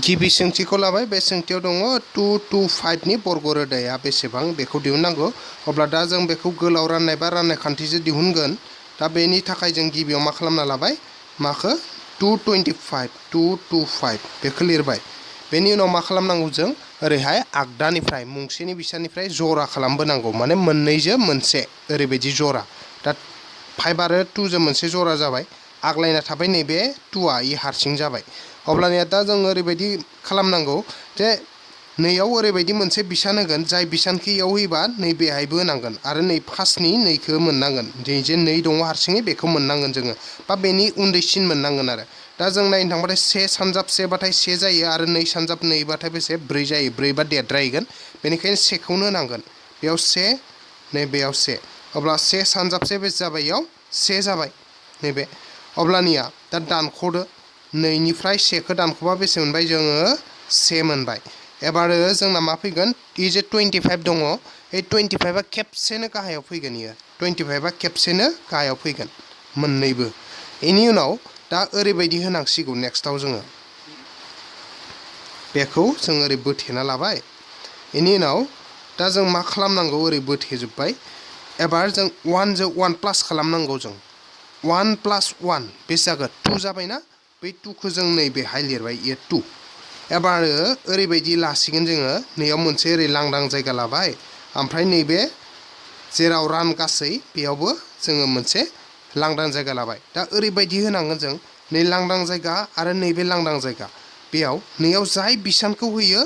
गिबि सोंथिखौ लाबाय बे सोंथियाव दङ 225 नि बर्ग रोदाया बेसेबां बेखौ दिहुननांगौ अब्ला दा जों बेखौ गोलाव राननाय बा राननाय खान्थिजों दिहुनगोन दा बेनि थाखाय जों गिबियाव मा खालामना लाबाय माखो 225 बेखौ लिरबाय बेनि उनाव मा खालामनांगौ जों ओरैहाय आगदानिफ्राय मुंसेनि बिसानिफ्राय जरा खालामबोनांगौ माने मोननैजों मोनसे ओरैबायदि जरा दा 5 आरो 2 जों मोनसे जरा जाबाय आग्लायना थाबाय नैबे 2 आ इ हारसिं जाबाय अब्लानिया दा जों ओरैबायदि खालामनांगौ जे नैयाव ओरैबायदि मोनसे बिसान होगोन जाय बिसानखौ इयाव होयोबा नैबेहायबो होनांगोन आरो नै फार्स्टनि नैखौ मोननांगोन जे नै दङ हारसिङै बेखौ मोननांगोन जोङो बा बेनि उन्दैसिन मोननांगोन आरो दा जों नायनो थांबाथाय 1 सानजाब 1 बाथाय 1 जायो आरो 2 सानजाब 2 बाथाय बेसे 4 जायो 4 बा देरद्रायगोन बेनिखायनो 1 खौनो होनांगोन बेयाव 1 नैबेयाव 1 अब्ला 1 सानजाब 1 बेसे जाबाय इयाव 1 जाबाय नैबे अब्लानिया दा दानख'दो 2 निफ्राय 1 खौ दानख'बा बेसे मोनबाय जोङो 1 मोनबाय एबार जोंना मा फैगोन इ जे 25 दङ ए 25 आ खेबसेनो गाहायाव फैगोन इयो 25 आ खेबसेनो गाहायाव फैगोन मोननैबो इनि उनाव दा ओरैबायदि होनांसिगौ नेक्स्टआव जोङो बेखौ जों ओरै बोथेना लाबाय इनि उनाव दा जों मा खालामनांगौ ओरै बोथेजोबबाय एबार जों 1 जों 1 प्लास खालामनांगौ जों 1 + 1 बेसे जागोन 2 जाबायना बै 2 खौ जों नैबेहाय लिरबाय इयो 2 एबार ओरैबायदि लासिगोन जोङो नैयाव मोनसे ओरै लांदां जायगा लाबाय ओमफ्राय नैबे जेराव रान गासै बेयावबो जोङो मोनसे लांदां जायगा लाबाय दा ओरैबायदि होनांगोन जों नै लांदां जायगा आरो नैबे लांदां जायगा बेयाव नैयाव जाय बिसानखौ होयो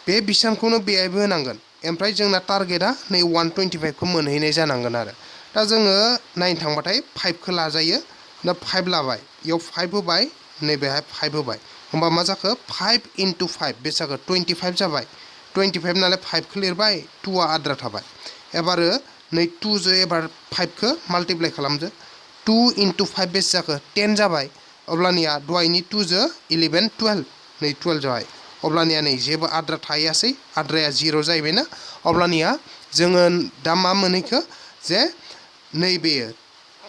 बे बिसानखौनो बेहायबो होनांगोन ओमफ्राय जोंना टारगेटआ नै 125 खौ मोनहैनाय जानांगोन आरो दा जोङो नायनो थांबाथाय 5 खौ लाजायो दा 5 लाबाय इयाव 5 होबाय नैबेहाय 5 होबाय होमबा मा जाखो 5 × 5 बेसे जाखो 25 जाबाय 25 नालाय 5 खौ लिरबाय 2 आ आद्रा थाबाय एबार नै 2 जो एबार 5 खौ माल्टिप्लाइ खालामदो 2 × 5 बेसे जाखो 10 जाबाय अब्लानिया दहायनि 2 जो 11 12 नै 12 जाबाय अब्लानिया नै जेबो आद्रा थायासै आद्राया 0 जाहैबायना अब्लानिया जोङो दा मा मोनहैखो जे नैबेयो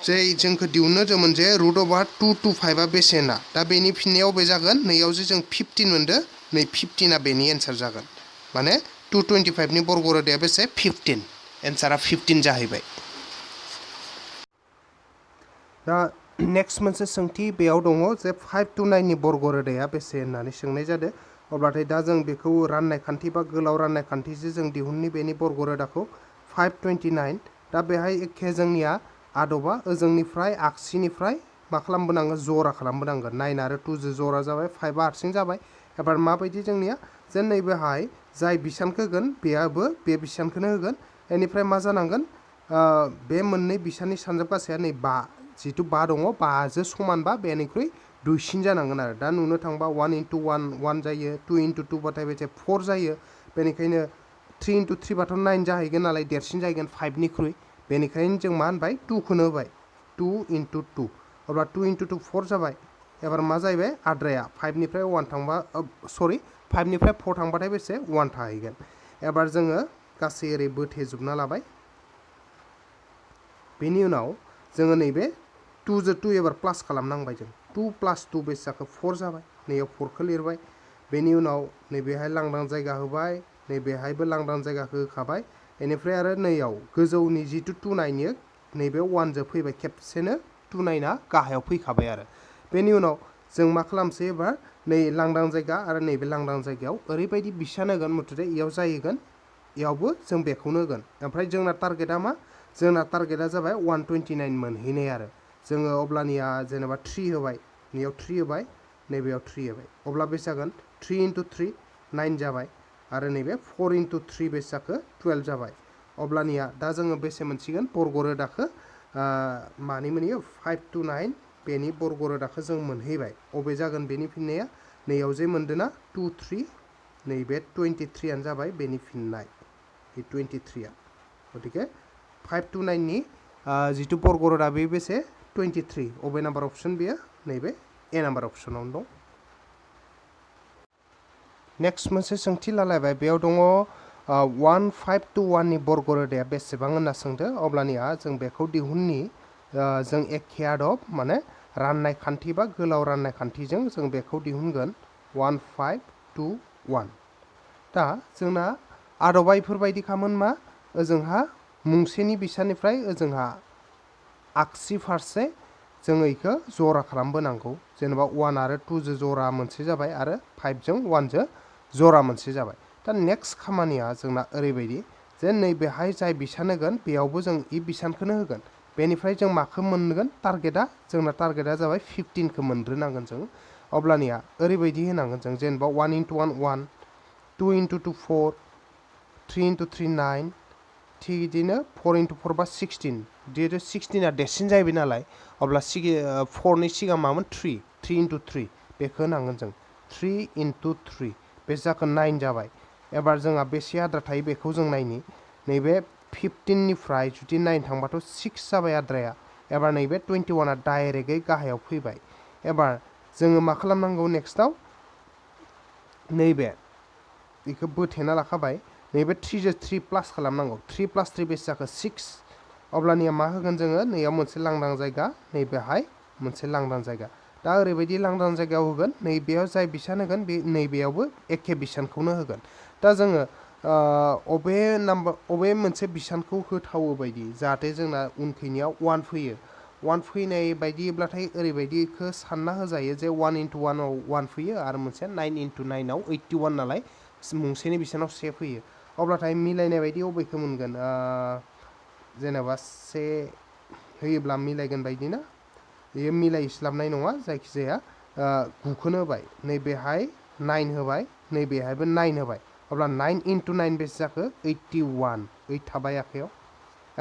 जे जोंखौ दिहुननो जोंमोन जे √225 आ बेसेना दा बेनि फिननायाव बे जागोन नैयाव जे जों 15 मोनदो नै 15 आ बेनि एन्सार जागोन माने 225 नि बर्ग रोदाया बेसे 15 एन्सारा 15 जाहैबाय दा नेक्स्ट मोनसे सोंथि बेयाव दङ जे 529 नि बर्ग रोदाया बेसे होननानै सोंनाय जादों अब्लाथाय दा जों बेखौ राननाय खान्थि बा गोलाव राननाय खान्थिजों जों दिहुननि बेनि बर्ग रोदाखौ 529 दा बेहाय एखे जोंनिया आदबा ओजोंनिफ्राय आगसिनिफ्राय मा खालामबोनांगोन जरा खालामबोनांगोन 9 आरो 2 जो जरा जाबाय 5 आ हारसिं जाबाय एबार माबायदि जोंनिया जे नैबेहाय जाय बिसानखौ होगोन बेयाबो बे बिसानखौनो होगोन बेनिफ्राय मा जानांगोन बे मोननै बिसाननि सानजाब गासैया नै 5 जिथु 5 दङ 5 जो समानबा बेनिख्रुइ दुइसिन जानांगोन आरो दा नुनो थांबा 1 × 1 1 जायो 2 × 2 बाथाय बेसे 4 जायो बेनिखायनो 3 × 3 बाथ' 9 जाहैगोन नालाय देरसिन जाहैगोन 5 निख्रुइ बेनिखायनो जों मा होनबाय 2 खौनो होबाय 2 × 2 अब्ला 2 × 2 4 जाबाय एबार मा जाहैबाय आद्राया 5 निफ्राय 1 थांबा सरि 5 निफ्राय 4 थांबाथाय बेसे 1 थाहैगोन एबार जोङो गासै ओरै बोथेजोबना लाबाय बेनि उनाव जोङो नैबे 2 जो 2 एबार प्लास खालामनांबाय जों 2 + 2 बेसे जाखो 4 जाबाय नैयाव 4 खौ लिरबाय बेनि उनाव नैबेहाय लांदां जायगा होबाय नैबेहायबो लांदां जायगाखौ होखाबाय बेनिफ्राय आरो नैयाव गोजौनि जिथु 29 नैबे 1 जो फैबाय खेबसेनो 29 आ गाहायाव फैखाबाय आरो बेनि उनाव जों मा खालामसै एबार नै लांदां जायगा आरो नैबे लांदां जायगायाव ओरैबायदि बिसान होगोन मथथे इयाव जाहैगोन इयावबो जों बेखौनो होगोन ओमफ्राय जोंना टारगेटआ मा जोंना टारगेटआ जाबाय 129 मोनहैनाय आरो जोङो अब्लानिया जेनेबा 3 होबाय नैयाव 3 होबाय नैबेयाव 3 होबाय अब्ला बेसे जागोन 3 × 3 9 जाबाय आरो नैबे 4 × 3 बेसे जाखो 12 जाबाय अब्लानिया दा जोङो बेसे मोनसिगोन बर्ग रोदाखौ मानि मोनहैयो 529 बेनि बर्ग रोदाखौ जों मोनहैबाय अबे जागोन बेनि फिननाया नैयाव जे मोनदोंना 2 3 नैबे 23 आनो जाबाय बेनि फिननाय बे 23 आ गतिके 529 नि जिथु बर्ग रोदा बे बेसे 23 अबे नाम्बार अप्शन बेयो नैबे ए नाम्बार अप्शनावनो दं नेक्स्ट मोनसे सोंथि लालायबाय बेयाव दङ 1521 नि बर्ग रोदाया बेसेबां होनना सोंदो अब्लानिया जों बेखौ दिहुननि जों एखे आदब माने राननाय खान्थि बा गोलाव राननाय खान्थिजों जों बेखौ दिहुनगोन 1521 दा जोंना आदबा इफोरबायदि खामोन मा ओजोंहा मुंसेनि बिसानिफ्राय ओजोंहा आगसि फारसे जोङो इखो जरा खालामबोनांगौ जेनेबा 1 आरो 2 जो जरा मोनसे जाबाय आरो 5 जों 1 जो जरा मोनसे जाबाय दा नेक्स्ट खामानिया जोंना ओरैबायदि जे नैबेहाय जाय बिसान होगोन बेयावबो जों इ बिसानखौनो होगोन बेनिफ्राय जों माखौ मोनगोन टारगेटआ जोंना टारगेटआ जाबाय 15 खौ मोनग्रोनांगोन जों अब्लानिया ओरैबायदि होनांगोन जों जेनेबा 1 into 1 1 2 into 2 4 3 into 3 9 थिग बिदिनो 4 into 4 बा 16 जिहेतु 16 आ देरसिन जाहैबाय नालाय अब्ला 4 नि सिगां मामोन 3 into 3 बेखौ होनांगोन जों 3 into 3 बे जाखो 9 जाबाय एबार जोंहा बेसे आद्रा थायो बेखौ जों नायनि नैबे 15 निफ्राय जुदि 9 थांबाथ' 6 जाबाय आद्राया एबार नैबे 21 आ डाइरेक्टयै गाहायाव फैबाय एबार जोङो मा खालामनांगौ नेक्स्टआव नैबे बेखौ बोथेना लाखाबाय नैबे 3 जो 3 प्लास खालामनांगौ 3 प्लास 3 बेसे जाखो 6 अब्लानिया मा होगोन जोङो नैयाव मोनसे लांदां जायगा नैबेहाय मोनसे लांदां जायगा दा ओरैबायदि लांदां जायगायाव होगोन नैबेयाव जाय बिसान होगोन बे नैबेयावबो एखे बिसानखौनो होगोन दा जोङो अबे मोनसे बिसानखौ होथावो बायदि जाहाथे जोंना उनखैनियाव 1 फैयो 1 फैनाय बायदिब्लाथाय ओरैबायदिखौ सानना होजायो जे 1 into 1 आव 1 फैयो आरो मोनसे 9 into 9 आव 81 नालाय मुंसेनि बिसानाव से फैयो अब्लाथाय मिलायनाय बायदि अबेखौ मोनगोन जेनेबा से होयोब्ला मिलायगोन बायदि ना बेयो मिलायस्लाबनाय नङा जायखिजाया 9 खौनो होबाय नैबेहाय 9 होबाय नैबेहायबो 9 होबाय अब्ला 9 into 9 बेसे जाखो 81 8 थाबाय आखायाव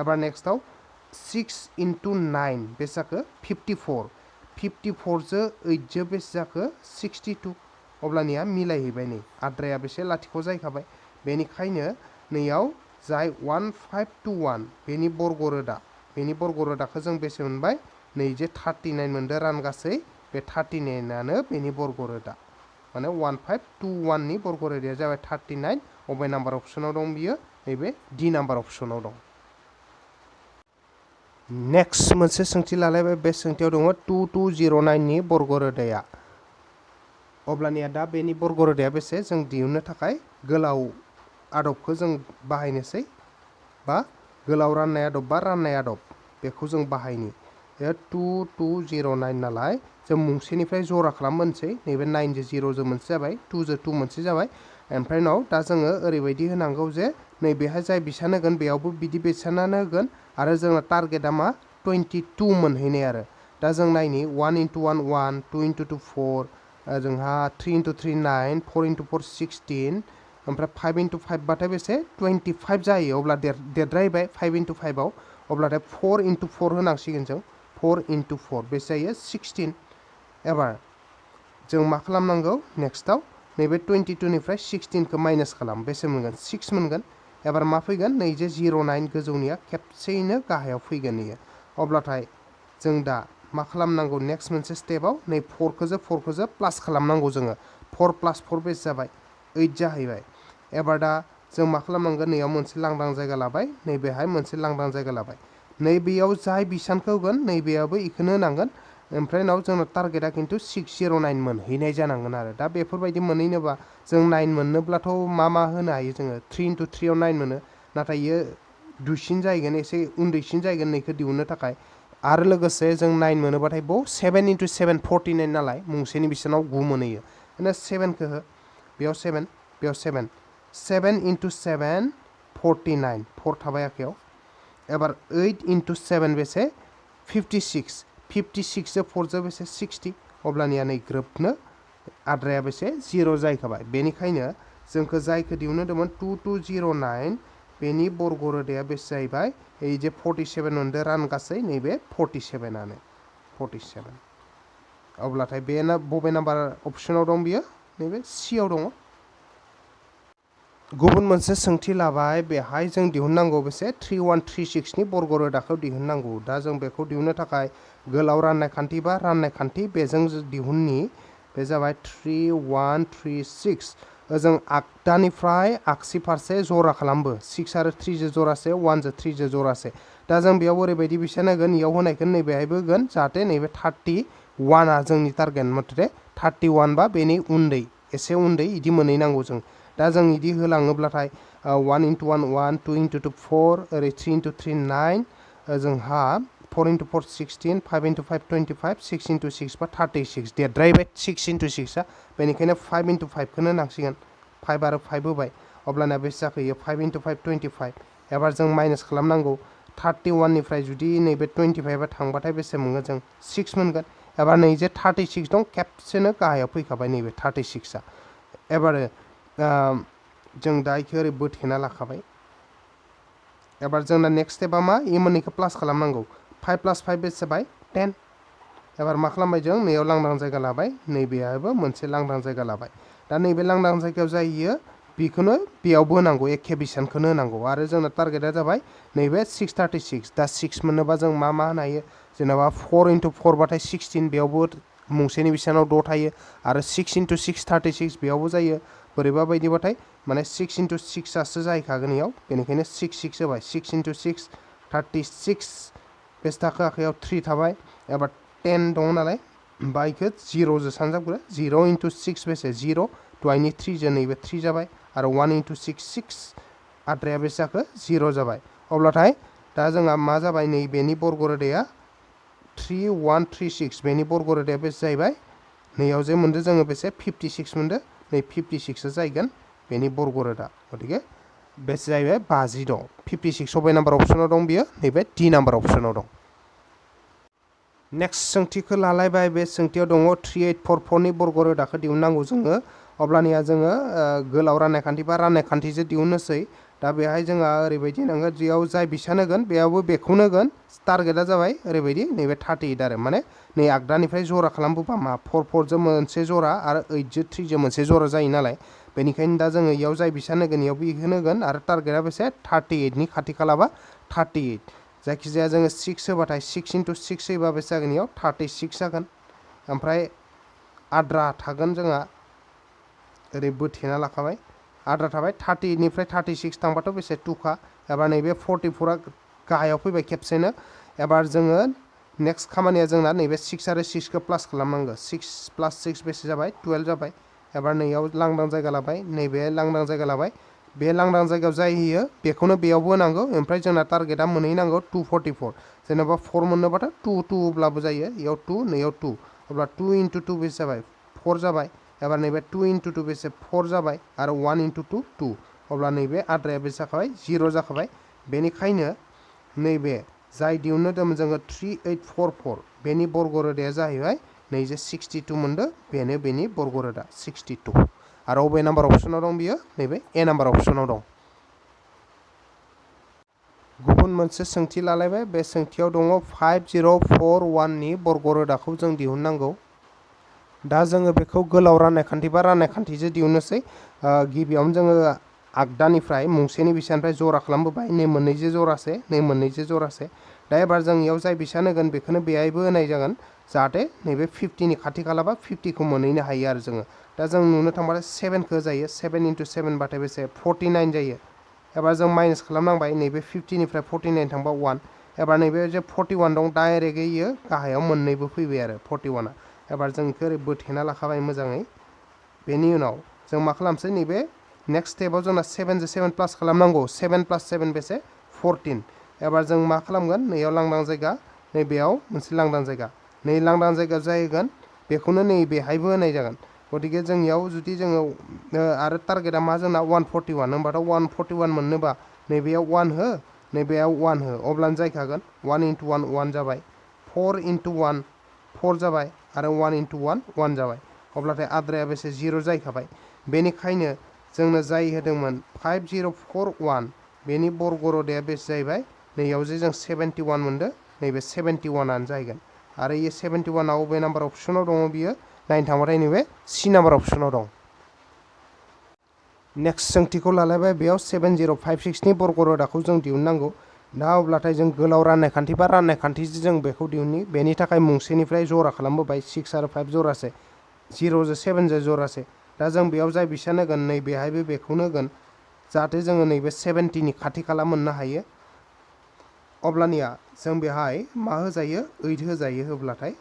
एबार नेक्स्टआव 6 into 9 बेसे जाखो 54 जो 8 जो बेसे जाखो 62 अब्लानिया मिलायहैबाय नै आद्राया बेसे लाथिख' जाहैखाबाय बेनिखायनो नैयाव जाय 1521 बेनि बर्ग रोदाखौ जों बेसे मोनबाय नै जे 39 मोनदो रानगासै बे 39 आनो बेनि बर्ग रोदा माने 1521 नि बर्ग रोदाया जाबाय 39 अबे नाम्बार अपसनाव दं बियो नैबे डि नाम्बार अपसनाव दं नेक्स्ट मोनसे सोंथि लालायबाय बे सोंथियाव दङ 2209 नि बर्ग रोदाया अब्लानिया दा बेनि बर्ग रोदाया बेसे जों दिहुननो थाखाय गोलाव आदबखौ जों बाहायनोसै बा गोलाव राननाय आदब बा राननाय आदब बेखौ जों बाहायनि 2209 नालाय जों मुंसेनिफ्राय जरा खालामबोनोसै नैबे 9 जो 0 जो मोनसे जाबाय 2 जो 2 मोनसे जाबाय ओमफ्राय उनाव दा जोङो ओरैबायदि होनांगौ जे नैबेहाय जाय बिसान होगोन बेयावबो बिदि बिसानानो होगोन आरो जोंना टारगेटआ मा 22 मोनहैनाय आरो दा जों नायनि 1 into 1 1 2 into 2 4 जोंहा 3 into 3 9 4 into 4 16 ओमफ्राय 5 into 5 बाथाय बेसे 25 जायो अब्ला देरद्रायबाय 5 into 5 आव अब्लाथाय 4 into 4 होनांसिगोन जों 4 into 4 बेसे जायो 16 एबार जों मा खालामनांगौ नेक्स्टआव नैबे 22 निफ्राय 16 खौ माइनास खालाम बेसे मोनगोन 6 मोनगोन एबार मा फैगोन नै जे 09 गोजौनिया खेबसेयैनो गाहायाव फैगोन इयो अब्लाथाय जों दा मा खालामनांगौ नेक्स्ट मोनसे स्टेपआव नै 4 खौ जो प्लास खालामनांगौ जोङो 4 + 4 बेसे जाबाय 8 जाहैबाय एबार दा जों मा खालामनांगोन नैयाव मोनसे लांदां जायगा लाबाय नैबेहाय मोनसे लांदां जायगा लाबाय नैबेयाव जाय बिसानखौ होगोन नैबेयावबो इखौनो होनांगोन ओमफ्राय उनाव जोंना टारगेटआ खिन्थु 609 मोनहैनाय जानांगोन आरो दा बेफोरबायदि मोनहैनोबा जों 9 मोननोब्लाथ' मा होनो हायो जोङो 3 into 3 आव 9 मोनो नाथाय इयो दुइसिन जाहैगोन एसे उन्दैसिन जाहैगोन नैखौ दिहुननो थाखाय आरो लोगोसे जों 9 मोनोबाथाय बाव 7 into 7 49 नालाय मुंसेनि बिसानाव 9 मोनहैयो माने 7 खौ हो बेयाव 7 बेयाव 7 7 into 7 49 4 थाबाय आखायाव एबार 8 into 7 बेसे 56 जो 4 जो बेसे 60 अब्लानिया नै ग्रोबनो आद्राया बेसे 0 जाहैखाबाय बेनिखायनो जोंखौ जायखौ दिहुननो दंमोन 2209 बेनि बर्ग रोदाया बेसे जाहैबाय এই যে 47 मोनदो रानगासै नैबे 47 आनो 47 अब्लाथाय बे बबे नाम्बार अपसनाव दं बियो नैबे सि आव दङ गुबुन मोनसे सोंथि लाबाय बेहाय जों दिहुननांगौ बेसे 3136 नि बर्ग रोदाखौ दिहुननांगौ दा जों बेखौ दिहुननो थाखाय गोलाव राननाय खान्थि बा राननाय खान्थि बेजों दिहुननि बे जाबाय 3136 ओजों आगदानिफ्राय आगसि फारसे जरा खालामबो 6 आरो 3 जो जरासे 1 जो 3 जो जरासे दा जों बेयाव ओरैबायदि बिसान होगोन इयाव होनायखौ नैबेहायबो होगोन जाहाथे नैबे 31 आ जोंनि टारगेट मथे 31 बा बेनि उन्दै एसे उन्दै इदि मोनहैनांगौ जों दा जों इदि होलाङोब्लाथाय 1 into 1 1 2 into 2 4 ओरै 3 into 3 9 जोंहा 4 into 4 16 5 into 5 25 6 into 6 बा 36 देरद्रायबाय 6 into 6 आ बेनिखायनो 5 into 5 खौनो नांसिगोन 5 आरो 5 होबाय अब्लाना बेसे जाखोयो 5 into 5 25 एबार जों माइनास खालामनांगौ 31 निफ्राय जुदि नैबे 25 आ थांबाथाय बेसे मोनगोन जों 6 मोनगोन एबार नै जे 36 दं खेबसेनो गाहायाव फैखाबाय नैबे 36 आ एबार जों दा इखो ओरै बोथेना लाखाबाय एबार जोंना नेक्स्ट स्टेपआ मा इ मोननैखौ प्लास खालामनांगौ 5 plus 5 बेसे जाबाय 10 एबार मा खालामबाय जों नैयाव लांदां जायगा लाबाय नैबेयाबो मोनसे लांदां जायगा लाबाय दा नैबे लांदां जायगायाव जाहैयो बेखौनो बेयावबो होनांगौ एखे बेसेबांखौनो होनांगौ आरो जोंना टारगेटआ जाबाय नैबे 636 दा 6 मोननोबा जों मा होनो हायो जेनेबा 4 into 4 बाथाय 16 बेयावबो मुंसेनि बेसेबाङाव 6 थायो आरो 6 into 6 36 बेयावबो जायो बोरैबा बायदिबाथाय माने 6 into 6 आसो जाहैखागोन इयाव बेनिखायनो 6 6 होबाय 6 into 6 36 बेसे थाखो आखायाव 3 थाबाय एबार 10 दङ नालाय होमबा इखो 0 जो सानजाबग्रो 0 into 6 बेसे 0 दहायनि 3 जो नैबे 3 जाबाय आरो 1 into 6 6 आद्राया बेसे जाखो 0 जाबाय अब्लाथाय दा जोंहा मा जाबाय नैबेनि बर्ग रोदाया 3136 बेनि बर्ग रोदाया बेसे जाहैबाय नैयाव जे मोनदो जोङो बेसे 56 मोनदो नै 56 आ जाहैगोन बेनि बर्ग रोदा गथिखे बेसे जाहैबाय 50 दं 56 अबे नाम्बार अपसनाव दं बियो नैबे डी नाम्बार अपसनाव दं नेक्स्ट सोंथिखौ लालायबाय बे सोंथियाव दङ 3844 नि बर्ग रोदाखौ दिहुननांगौ जोङो अब्लानिया जोङो गोलाव राननाय खान्थि बा राननाय खान्थिजों दिहुननोसै दा बेहाय जोंहा ओरैबायदि नांगोन जेयाव जाय बिसान होगोन बेयावबो बेखौनो होगोन टारगेटआ जाबाय ओरैबायदि नैबे 38 आरो माने नै आगदानिफ्राय जरा खालामबोबा मा 4 4 जो मोनसे जरा आरो 8 जो 3 जो मोनसे जरा जायो नालाय बेनिखायनो दा जोङो इयाव जाय बिसान होगोन इयावबो इखौनो होगोन आरो टारगेटआ बेसे 38 नि खाथि खालाबा 38 जायखिजाया जोङो 6 होबाथाय 6 into 6 होयोबा बेसे जागोन इयाव 36 जागोन ओमफ्राय आद्रा थागोन जोंहा ओरै बोथेना लाखाबाय आद्रा थाबाय 30 निफ्राय 36 थांबाथ' बेसे 2 खा एबार नैबे 44 आ गाहायाव फैबाय खेबसेनो एबार जोङो नेक्स्ट खामानिया जोंना नैबे 6 आरो 6 खौ प्लास खालामनांगौ 6 plus 6 बेसे जाबाय 12 जाबाय एबार नैयाव लांदां जायगा लाबाय नैबे लांदां जायगा लाबाय बे लांदां जायगायाव जाय होयो बेखौनो बेयावबो होनांगौ ओमफ्राय जोंना टारगेटआ मोनहैनांगौ 244 जेनेबा 4 मोननोबाथ' 2 2 होब्लाबो जायो इयाव 2 नैयाव 2 अब्ला 2 into 2 बेसे जाबाय 4 जाबाय एबार नैबे 2 into 2 बेसे 4 जाबाय आरो 1 into 2 2 अब्ला नैबे आद्राया बेसे जाखाबाय 0 जाखाबाय बेनिखायनो नैबे जाय दिहुननो दंमोन जोङो 3844 बेनि बर्ग रोदाया जाहैबाय नै जे 62 मोनदो बेनो बेनि बर्ग रोदा 62 आरो अबे नाम्बार अपसनाव दं बियो नैबे ए नाम्बार अपसनाव दं गुबुन मोनसे सोंथि लालायबाय बे सोंथियाव दङ 5041 नि बर्ग रोदाखौ जों दिहुननांगौ दा जोङो बेखौ गोलाव राननाय खान्थि बा राननाय खान्थिजों दिहुननोसै गिबियावनो जोङो आगदानिफ्राय मुंसेनि बिसानिफ्राय जरा खालामबोबाय नै मोननैजो जरासे नै मोननैजो जरासे दा एबार जों इयाव जाय बिसान होगोन बेखौनो बेहायबो होनाय जागोन जाहाथे नैबे 50 नि खाथि खालाबा 50 खौ मोनहैनो हायो आरो जोङो दा जों नुनो थांबाथाय 7 खौ जायो 7 into 7 बाथाय बेसे 49 जायो एबार जों माइनास खालामनांबाय नैबे 50 निफ्राय 49 थांबा 1 एबार नैबे जे 41 दं डाइरेक्टयै इयो गाहायाव मोननैबो फैबाय आरो 41 आ एबार जों इखौ ओरै बोथेना लाखाबाय मोजाङै बेनि उनाव जों मा खालामसै नैबे नेक्स्ट स्टेपआव जोंना 7 जो 7 प्लास खालामनांगौ 7 plus 7 बेसे 14 एबार जों मा खालामगोन नैयाव लांदां जायगा नैबेयाव मोनसे लांदां जायगा नै लांदां जायगायाव जाहैगोन बेखौनो नै बेहायबो होनाय जागोन गतिके जोंनियाव जुदि जोङो आरो टारगेटआ मा जोंना 141 होमबाथ' 141 मोननोबा नैबेयाव 1 हो नैबेयाव 1 हो अब्लानो जाहैखागोन 1 into 1 1 जाबाय 4 into 1 4 जाबाय आरो 1 into 1 1 जाबाय अब्लाथाय आद्राया बेसे 0 जाहैखाबाय बेनिखायनो जोंनो जाय होदोंमोन 5041 बेनि बर्ग रोदाया बेसे जाहैबाय नैयाव जे जों 71 मोनदो नैबे 71 आनो जाहैगोन आरो इयो 71 आव अबे नाम्बार अपसनाव दङ बियो नायनो थांबाथाय नैबे सी नाम्बार अपसनाव दं नेक्स्ट सोंथिखौ लालायबाय बेयाव 7056 नि बर्ग रोदाखौ जों दिहुननांगौ दा अब्लाथाय जों गोलाव राननाय खान्थि बा राननाय खान्थिजों जों बेखौ दिहुननि बेनि थाखाय मुंसेनिफ्राय जरा खालामबोबाय 6 आरो 5 जरासे 0 जो 7 जो जरासे दा जों बेयाव जाय बिसान होगोन नै बेहायबो बेखौनो होगोन जाहाथे जोङो नैबे 70 नि खाथि खाला मोननो हायो अब्लानिया जों बेहाय मा होजायो 8 होजायो होब्लाथाय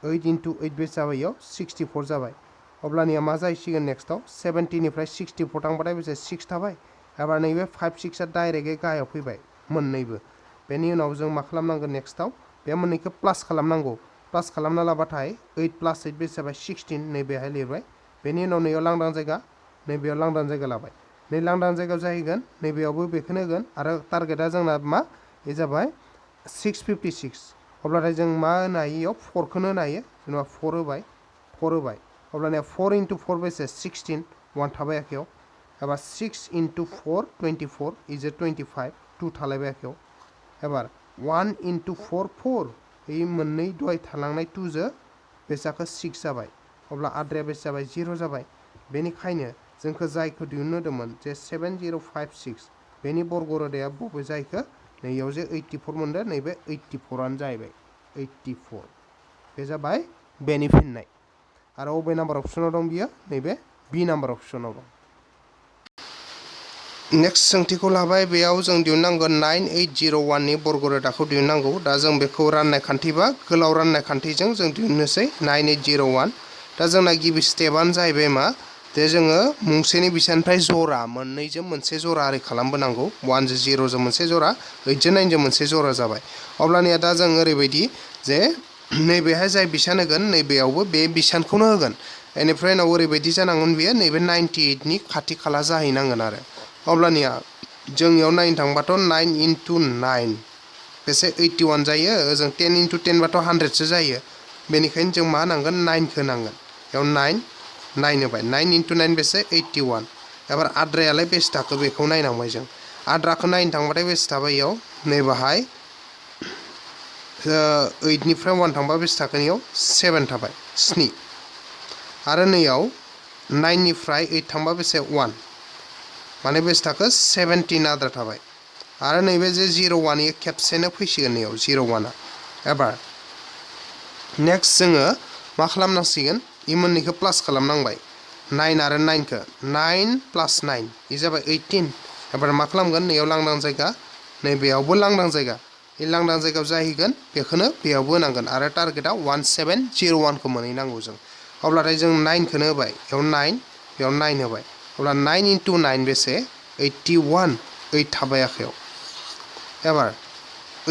8 into 8 बेसे जाबाय इयाव 64 जाबाय अब्लानिया मा जाहैसिगोन नेक्स्टआव 70 निफ्राय 64 थांबाथाय बेसे 6 थाबाय एबार नैबे 5 6 आ डाइरेक्टयै गाहायाव फैबाय मोननैबो बेनि उनाव जों मा खालामनांगोन नेक्स्टआव बे मोननैखौ प्लास खालामनांगौ प्लास खालामना लाबाथाय 8 + 8 बेसे जाबाय 16 नैबेहाय लिरबाय बेनि उनाव नैयाव लांदां जायगा नैबेयाव लांदां जायगा लाबाय नै लांदां जायगायाव जाहैगोन नैबेयावबो बेखौनो होगोन आरो टारगेटआ जोंना मा बे जाबाय 656 अब्लाथाय जों मा होनो हायो इयाव 4 खौनो होनो हायो जेनेबा 4 होबाय अब्लानिया 4 × 4 बेसे 16 1 थाबाय आखायाव एबार 6 × 4 24 इज 25 2 थालायबाय आखायाव एबार 1 × 4 4 बे मोननै दहाय थालांनाय 2 जो बेसाखौ 6 जाबाय अब्ला आद्राया बेसे जाबाय 0 जाबाय बेनिखायनो जोंखौ जायखौ दिहुननो होदोंमोन जे 7056 बेनि बर्ग रोदाया बबे जायखौ नैयाव जे 84 मोनदों नैबे 84 आनो जाहैबाय 84 बे जाबाय बेनि फिननाय आरो अबे नाम्बार अप्शनाव दं बियो नैबे बि नाम्बार अप्शनाव दं नेक्स्ट सोंथिखौ लाबाय बेयाव जों दिहुननांगोन 9801 नि बर्ग रोदाखौ दिहुननांगौ दा जों बेखौ राननाय खान्थि बा गोलाव राननाय खान्थिजों जों दिहुननोसै 9801 दा जोंना गिबि स्टेपआनो जाहैबाय मा जे जोङो मुंसेनि बिसानिफ्राय जरा मोननैजों मोनसे जरा ओरै खालामबोनांगौ 1 जों 0 जों मोनसे जरा 8 जों 9 जों मोनसे जरा जाबाय अब्लानिया दा जों ओरैबायदि जे नैबेहाय जाय बिसान होगोन नैबेयावबो बे बिसानखौनो होगोन बेनिफ्राय उनाव ओरैबायदि जानांगोन बेयो नैबे 98 नि खाथि खाला जाहैनांगोन आरो अब्लानिया जोंनियाव नायनो थांबाथ' 9 × 9 बेसे 81 जायो ओजों 10 × 10 बाथ' 100 सो जायो बेनिखायनो जों मा नांगोन 9 खौ नांगोन बेयाव 9 होबाय 9 × 9 बेसे 81 एबार आद्रायालाय बेसे थाखो बेखौ नायनांबाय जों आद्राखौ नायनो थांबाथाय बेसे थाबाय इयाव नैबाहाय 8 निफ्राय 1 थांबा बेसे थाखो इयाव 7 थाबाय 7 आरो नैयाव 9 निफ्राय 8 थांबा बेसे 1 माने बेसे थाखो 17 आद्रा थाबाय आरो नैबे जे 01 इयो खेबसेनो फैसिगोन नैयाव 01 आ एबार नेक्स्ट जोङो मा खालामनांसिगोन इ मोननैखौ प्लास खालामनांबाय 9 आरो 9 खौ 9 + 9 इ जाबाय 18 एबार मा खालामगोन नैयाव लांदां जायगा नैबेयावबो लांदां जायगा इ लांदां जायगायाव जाहैगोन बेखौनो बेयावबो होनांगोन आरो टारगेटआ 1701 खौ मोनहैनांगौ जों अब्लाथाय जों 9 खौनो होबाय बेयाव 9 होबाय अब्ला 9 × 9 बेसे 81 8 थाबाय आखायाव एबार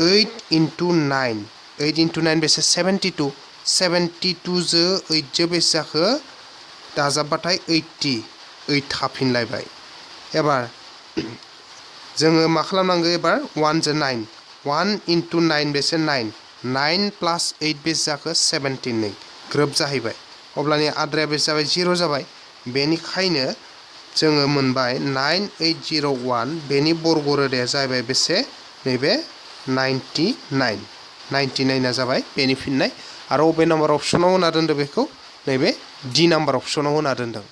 8 × 9 8 × 9 बेसे 72 72 जो 8 जो बेसे जाखो दाजाबबाथाय 80 8 थाफिनलायबाय एबार जोङो मा खालामनांगौ एबार 1 जो 9 1 × 9 बेसे 9 9 + 8 बेसे जाखो 17 ग्रोब जाहैबाय अब्लानिया आद्राया बेसे जाबाय 0 जाबाय बेनिखायनो जोङो मोनबाय 9801 बेनि बर्ग रोदाया जाहैबाय बेसे नैबे 99 आ जाबाय बेनि फिननाय आरो अबे नाम्बार अप्शनाव होना दोनदों बेखौ नैबे डि नाम्बार अप्शनाव होना दोनदों